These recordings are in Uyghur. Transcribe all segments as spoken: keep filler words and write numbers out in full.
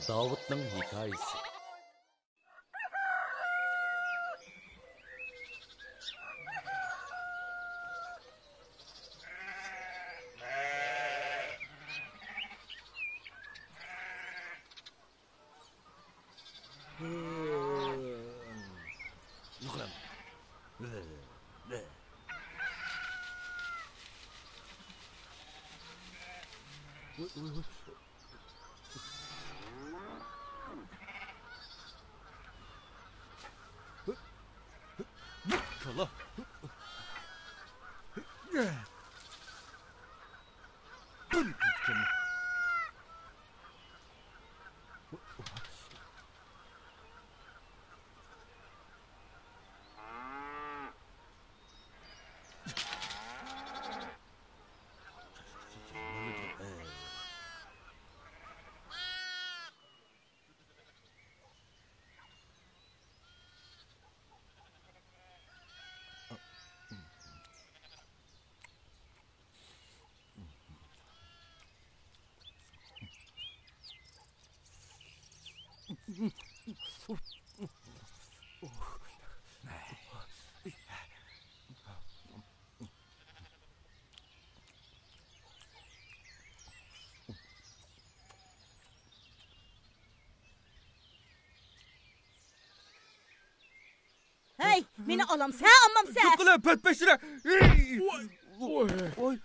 داۋۇتنىڭ ھېكايىسى. ھەي، مېنى ئالامسە، ئالمامسە؟ جۇققىلە، پەتپەشرە! ۋاي! ۋاي!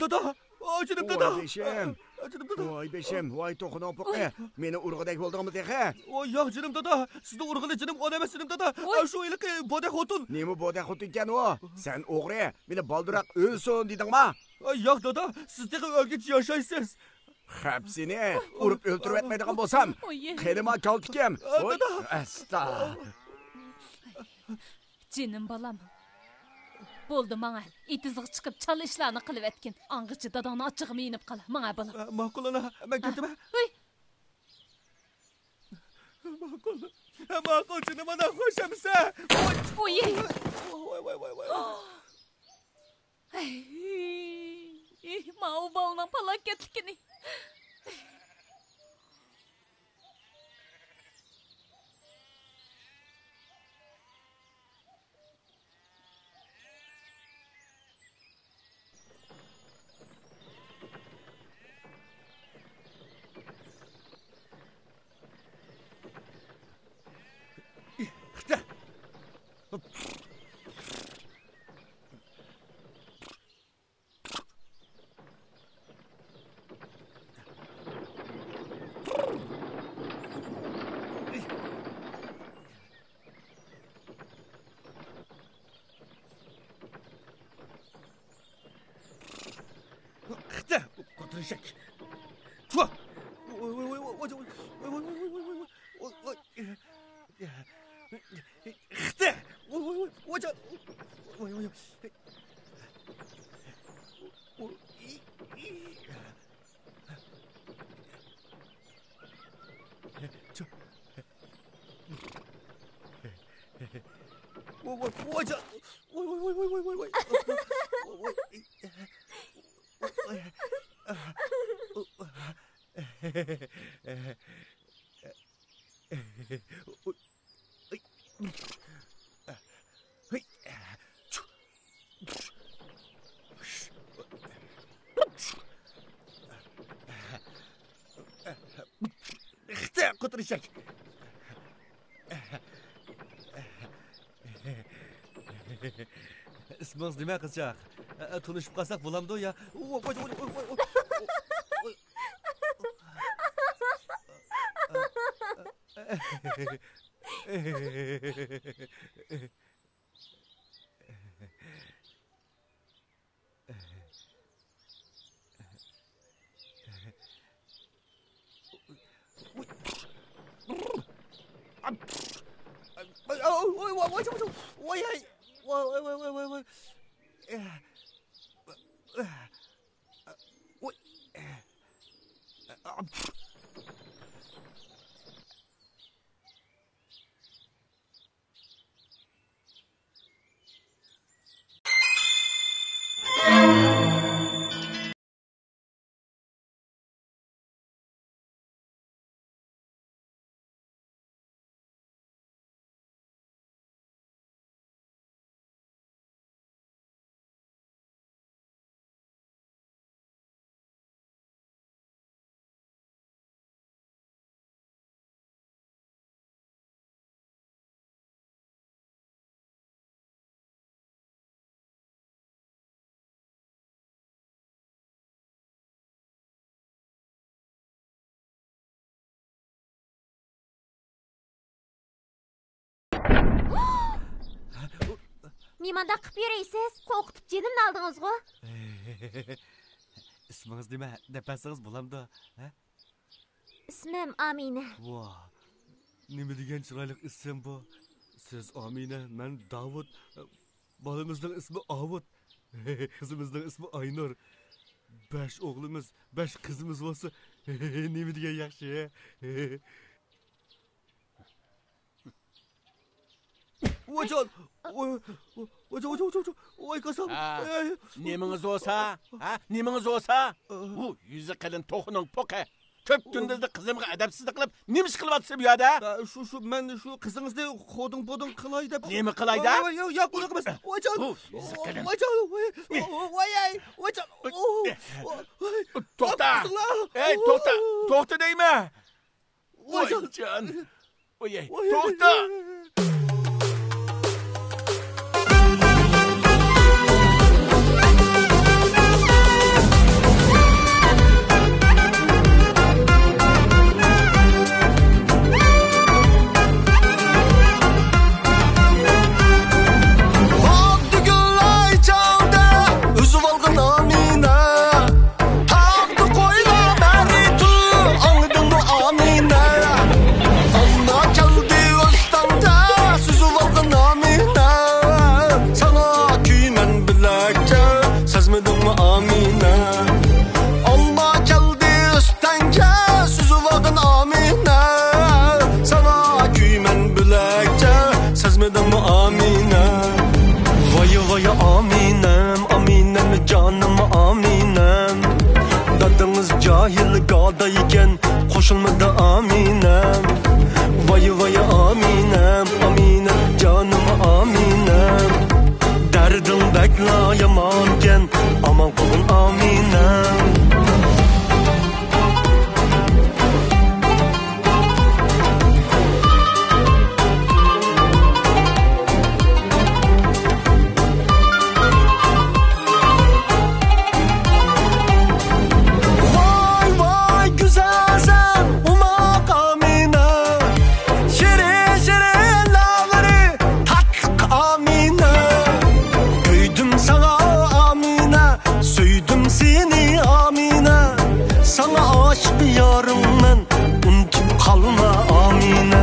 دادا! ئاجىنىم دادا! ۋاي بېشىم! ئاجىنىم دادا! ۋاي بېشىم، ۋاي توخۇنىڭ پۇقى! مېنى ئۇرغۇدەك بولدىڭمۇ تېخى؟ ۋاي ياق جېنىم دادا! سىزنى ئۇرغىلى جېنىم ئون ئەمەس جېنىم دادا! ۋاي! شۇ ھېلىقى بودەك خوتۇن! نېمە بودەك خوتۇنكەن ئۇ؟ سەن ئوغرى! مېنى بالدۇراق ئۆلسۇن دېدىڭما؟ ۋاي ياق دادا! سىز تېخى ئۆلگۈچە ياشايسىز! خەپ سېنى! ئۇرۇپ ئۆلتۈرۈۋەتمەيدىغان بولسام! ۋاي! قېنىما كالتىكىم! ۋاي! دادا! ئەستا! جېنىم بالام. بولدى ماڭە، ئېتىزغا چىقىپ چالا ئىشلارنى قىلىۋەتكىن. ئاڭغىچە داداڭنىڭ ئاچچىقىمۇ يېنىپ قال. ماڭە بالام. ئە، ماقۇل ئانا، مەن كەتتىم. ھە؟ ھۇي! ماقۇل. ھە، ماقۇل جېنىم ئانا، خوش ئەمىسە. ۋاي! ۋاي، ۋاي، ۋاي، ۋاي. ھەي، ماۋۇ بالىنىڭ پالاكەتلىكىنى. خىتە، قوتۇرشەك. تۇ. ۋاي، ۋاي، ۋاي، ۋاي. خىتە. ۋاي، ۋاي، ۋاي، ۋاي. ۋاي، ۋاي، ۋاي، ۋاي. ۋاي، ۋاي، ۋاي، ۋاي، ۋاي. خىتە قوتۇرشەك. ئىسمىڭىز نېمە، قىزچاق؟ تونۇشۇپ قالساق بولامدۇ يا؟ نېمانداق قىپ يۈرەيسىز؟ قورقۇتۇپ جېنىمنى ئالدىڭىزغۇ. ئىسمىڭىز نېمە دەپ بەرسىڭىز بولامدۇ؟ ھە؟ ئىسمىم ئامىنە. ۋاھ، نېمە دېگەن چىرايلىق ئىسىم بۇ. سىز ئامىنە، مەن داۋۇت. بالىمىزنىڭ ئىسمى ئاۋۇت. قىزىمىزنىڭ ئىسمى ئاينۇر. بەش ئوغلىمىز، بەش قىزىمىز بولسا نېمە دېگەن ياخشى. ۋايجان! ۋاي، ۋاي، ۋاي، ۋاي، ۋاي، ۋاي، قاسام! ھە، ئاي، ئاي. نېمىڭىز بولسا؟ ھە، نېمىڭىز بولسا؟ ئۇ يۈزى قېلىن توخۇنىڭ پوقى. كۆپ كۈندۈزدە قىزىمغا ئەدەپسىزلىك قىلىپ، نېمە ئىش قىلىۋاتىسىز بۇ يەردە؟ ھە، شۇ، شۇ، مەن شۇ قىزىڭىزنى خودۇڭ-پودۇڭ قىلاي دەپ. نېمە قىلاي دەپ؟ ۋاي، ۋاي، ياق، ياق، ئۇنداق ئەمەس. ۋايجان! ئۇ يۈزى قېلىن. ۋايجان! ۋاي، ۋاي، ۋايجان! ئۇ، ۋاي. توختا! ئاپىسىلا! ئەي، توختا! توختا دەيمەن! ۋايجان! ۋايجان! ۋاي، ۋاي، توختا! ئابدۇگۈل ئايچاۋدا ئۈزۈۋالغان ئامىنە. تاغدا قويلار بەرى تۇر، ئاڭلىدىڭمۇ ئامىنە؟ ئالما كەلدى ئۆستەڭدە، سۈزۈۋالغىن ئامىنە. ساڭا كۈيىمەن بۆلەكچە، سەزمىدىڭمۇ ئامىنە؟ ئالما كەلدى ئۆستەڭگە، سۈزۈۋالغىن ئامىنە. ساڭا كۈيىمەن بۆلەكچە، سەزمىدىڭمۇ ئامىنە؟ ۋاي ۋاي ئامىنەم، ئامىنەم، جانىم ئامىنەم. دادىڭىز جاھىل گادايكەن، قوشۇلمىدى ئامىنەم. ۋاي ۋاي ئامىنەم، ئامىنەم، جانىم ئامىنەم. دەردىڭ بەكلا يامانكەن، ئامان قوغۇن ئامىنەم. ۋاي ۋاي گۈزەلسەن ئوماق ئامىنە، شېرىن شېرىن لاۋلىرى تاتلىق ئامىنە. كۆيدۈم ساڭا ئامىنە، سۆيدۈم سېنى ئامىنە. ساڭا ئاشىق يارىڭمەن، ئۇنتۇپ قالما ئامىنە.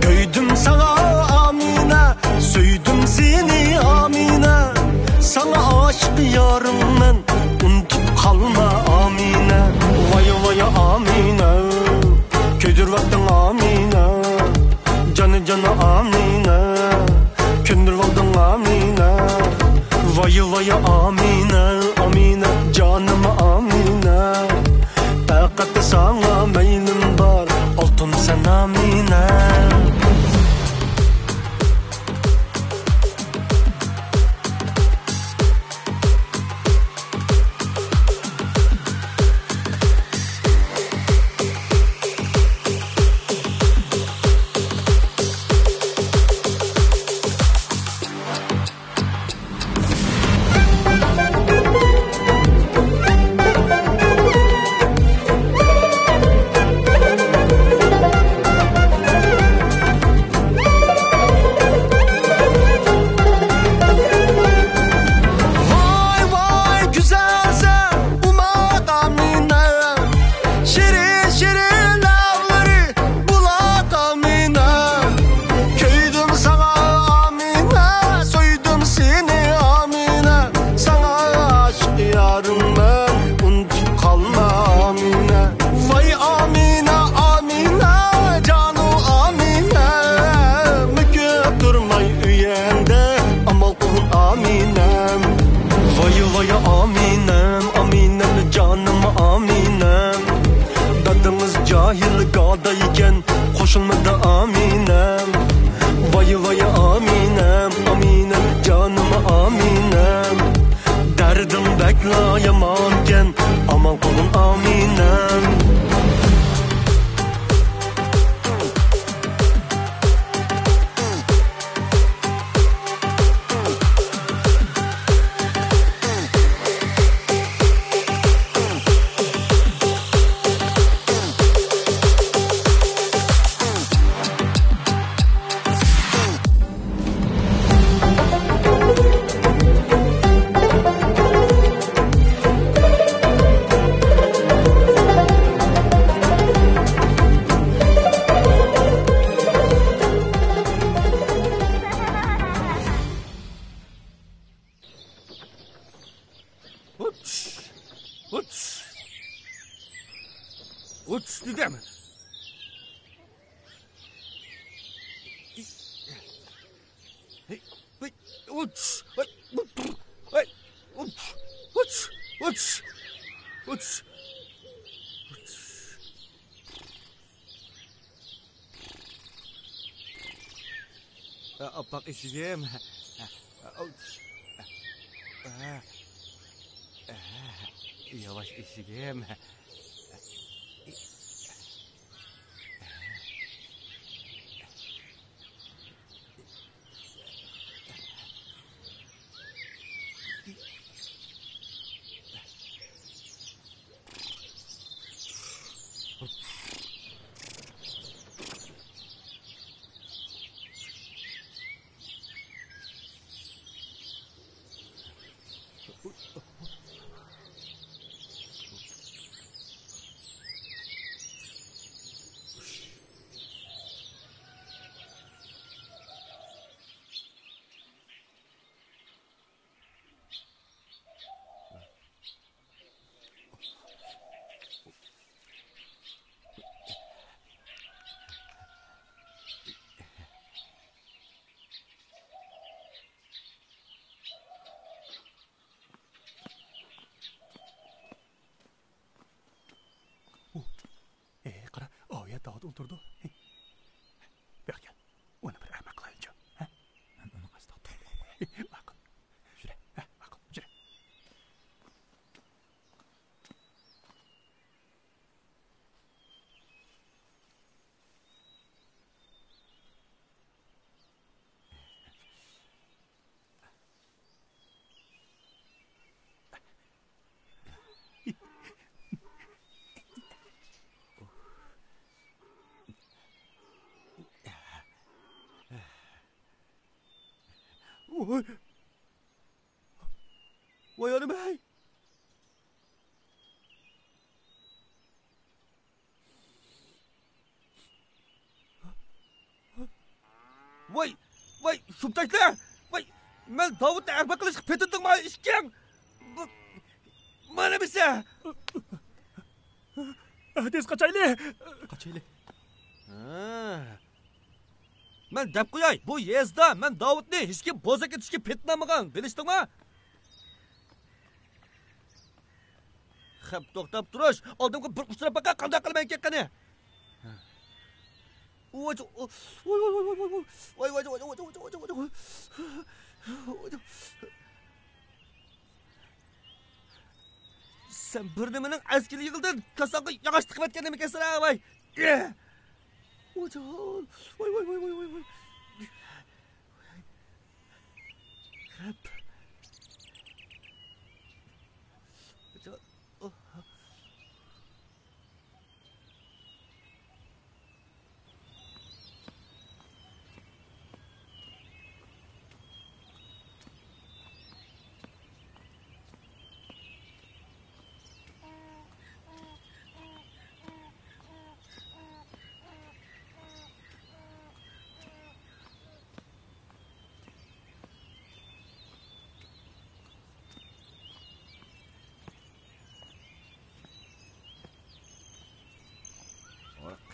كۆيدۈم ساڭا ئامىنە، سۆيدۈم سېنى ئامىنە. ساڭا ئاشىق يارىڭمەن، ئۇنتۇپ قالما ئامىنە. ۋاي ۋاي ئامىنە، كۆيدۈرۈۋەتتىڭ ئامىنە. جانا جانا ئامىنە، كۆندۈرۈۋالدىڭ ئامىنە. ۋاي ۋاي ئامىنە، ئامىنە، جانىم ئامىنە. پەقەت ساڭا مەيلىم بار، ئالتۇن سەن ئامىنە. ۋاي ۋاي گۈزەلسەن ئوماق ئامىنە، شېرىن شېرىن لاۋلىرى بۇلاق ئامىنە. كۆيدۈم ساڭا ئامىنە، سۆيدۈم سېنى ئامىنە. ساڭا ئاشىق يارىڭمەن، ئۇنتۇپ قالما ئامىنە. ۋاي ئامىنە، ئامىنە، جانۇ ئامىنە. مۆكۈپ تۇرماي ئۆيۈڭدە، ئامال قىل ئامىنەم. ۋاي ۋاي ئامىنەم، ئامىنەم، جانىم ئامىنەم. دادىڭىز جاھىل گادايكەن، قوشۇلمىدى ئامىنەم. ۋاي ۋاي ئامىنەم، ئامىنەم، جانىم ئامىنەم. دەردىڭ بەكلا يامانكەن، ئامان قوغۇن ئامىنەم. ئۇچ دېدىم. ئاپئاق ئېشىكىم. ياۋاش ئېشىكىم. ئۇ، ئېي، قارا، ئاۋۇ يەردە داۋۇت ئولتۇرىدۇ. بېقىپ كەل، ئۇنى بىر ئەخمەق قىلايلىچۇ، ھە؟ مەن ئۇنىڭ ئاستىغا توختاپ قوياي. ماقۇل. يۈرە، ھە، ماقۇل، يۈرە. ۋاي، ۋاي ئانام ئەي! ۋاي، ۋاي، شۇمتاشلار! ۋاي، مەن داۋۇتنى ئەخمەق قىلىشقا پېتىندىڭما ئىككىڭ؟ بۇ، مانا بىسە! تېز قاچايلى! قاچايلى. ھە. مەن دەپ قوياي، بۇ يېزىدا مەن داۋۇتنى ھېچكىم بوزەك ئېتىشكە پېتىنالمىغان، بىلىشتىڭما؟ خەپ، توختاپ تۇرۇش. ئالدىمغا بىر ئۇچراپ باقاي، قانداق قىلىمەنكىن قېنى؟ ۋاي، ۋاي، ۋاي. سەن بىر نېمىنىڭ ئەسكىلى يىغىدىن كاساڭغا ياغاچ تىقىۋەتكەن نېمىكەنسەن، ھە، ۋاي. ۋاي، ۋاي، ۋاي. خەپ.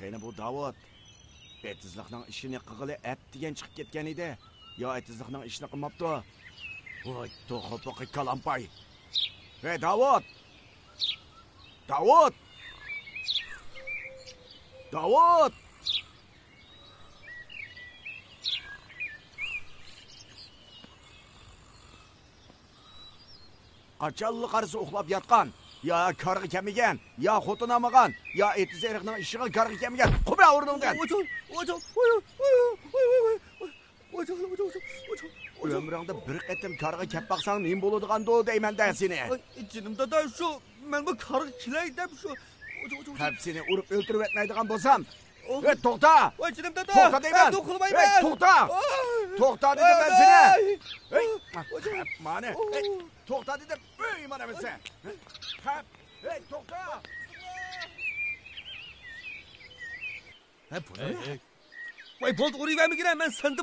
قېنى بۇ داۋۇت؟ ئېتىزلىقنىڭ ئىشىنى قىلغىلى ئەتىگەن چىقىپ كەتكەن ئىدى. يا ئېتىزلىقنىڭ ئىشىنى قىلماپتۇ؟ ۋاي، توخۇ پوقى كالامپاي. ھەي، داۋۇت! داۋۇت! داۋۇت! قاچانلا قارىسا ئۇخلاپ ياتقان، يا كارغا كەلمىگەن، يا خوتۇن ئالمىغان، يا ئېتىز ئېرىقنىڭ ئىشىغا كارغا كەلمىگەن. قوپە ئورنۇڭدىن! ۋاي، ۋاي، ۋاي، ۋاي، ۋاي، ۋاي، ۋاي، ۋاي، ۋاي. ئۆمرۈڭدە بىر قېتىم كارغا كەپ باقساڭ نېمە بولىدىغاندۇ دەيمەن-دە سېنى. ئاي، جېنىم دادا، شۇ مەنمۇ كارغا كېلەي دەپ شۇ. قەپ سېنى ئۇرۇپ ئۆلتۈرۈۋەتمەيدىغان بولسام. ئوھ. ھەي، توختا! ۋاي جېنىم دادا! توختا دەيمەن! مەن توختىمايمەن! ھەي، توختا! ئوھ! توختا دېدىم مەن سېنى! ۋاي! ھەي، قەپ مانى! ھەي، توختا دېدىم! ھەي، مانا بىلسە! قەپ! ھەي، توختا! ھە، بۇ نېمە؟ ۋاي، بولدى، ئۇرۇۋەرمىگىنە، مەن سەندىن